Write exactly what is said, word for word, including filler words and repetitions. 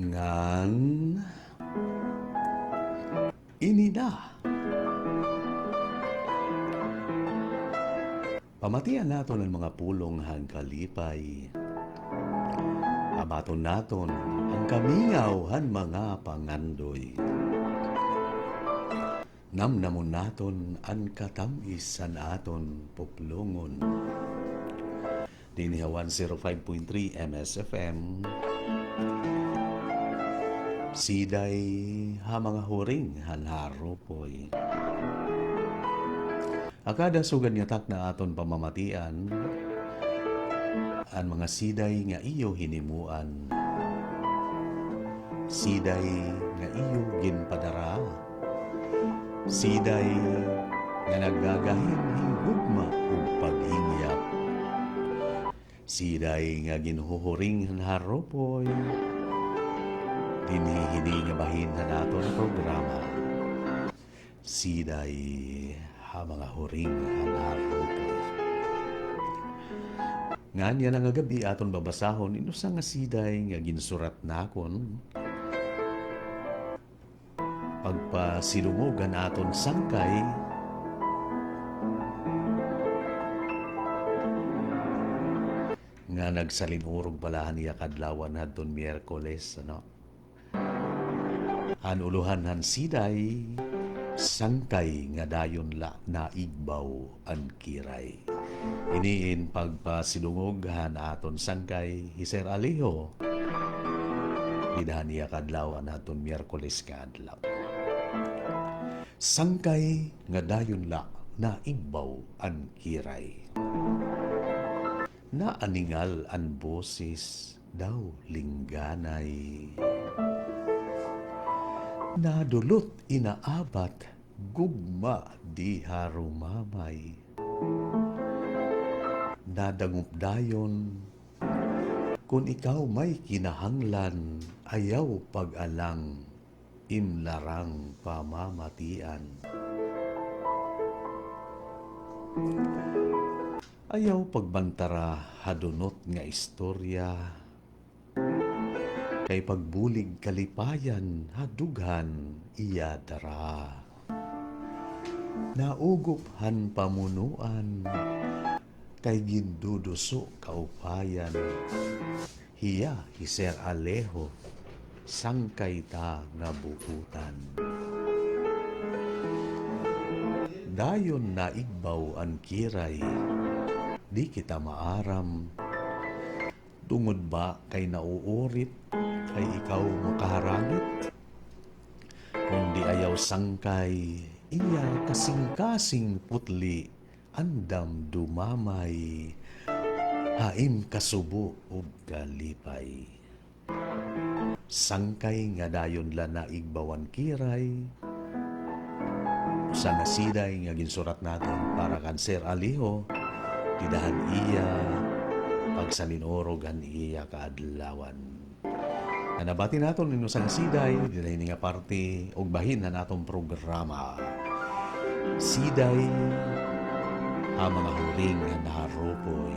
Ngan ini na. Pamatian naton an mga pulong han kalipay. Abaton naton an kamingaw han mga pangandoy. Namnamon naton an katam-is han aton puplongon. Dinhi ha one zero five point three M S F M, Siday ha mga huring han Haropoy. Ha kada sugad nga takna aton pamamatian an mga siday nga iyo hinimuan. Siday nga iyo ginpadara. Siday nga nagagahin hin gugma ug paghingyap. Siday nga ginhuhuring han Haropoy. Dinhi hini nga bahin han aton programa. Siday ha mga huring han Haropoy. Ngan yana nga gab-i aton babasahon in usa nga siday nga ginsurat nakon. Pagpasidungog han aton sangkay nga nagsalin-urog pa la han iya kaadlawan hadton Miyerkules, ano? An ulohan han siday, sangkay nga dayon la naigbaw an kiray. Ini in pagpasidungog han aton sangkay, hi Sir Alejo, dida han iya kaadlawan hadton Miyerkules nga adlaw. Sangkay nga dayon la naigbaw an kiray. Naaningal an boses daw lingganay. Nadulot inaabat gugma di harumamay. Nadangop dayon, kon ikaw may kinahanglan, ayaw pag-alang, im larang pamamatian. Ayaw pagbantara ha dunot nga istorya, kay pagbulig kalipayan ha dughan iya dara. Naugop han pamunuan, kay ginduduso kaupayan. Hiya hi Sir Alejo, sangkay ta nga buotan. Dayon naigbaw an kiray, di kita maaram. Tungod ba kay nauurit, kay ikaw makaharangit? Kundi ayaw sangkay, iya kasingkasing putli, andam dumamay ha im kasubo ug kalipay. Sangkay nga dayon la naigbaw an kiray. Usa nga siday nga ginsurat naton para kan Sir Alejo, dida han iya pagsalin-urog han iya kaadlawan. Nga nabati naton in usa nga siday, dida hini nga parte ug bahin han aton programa. Siday ha mga huring han Haropoy.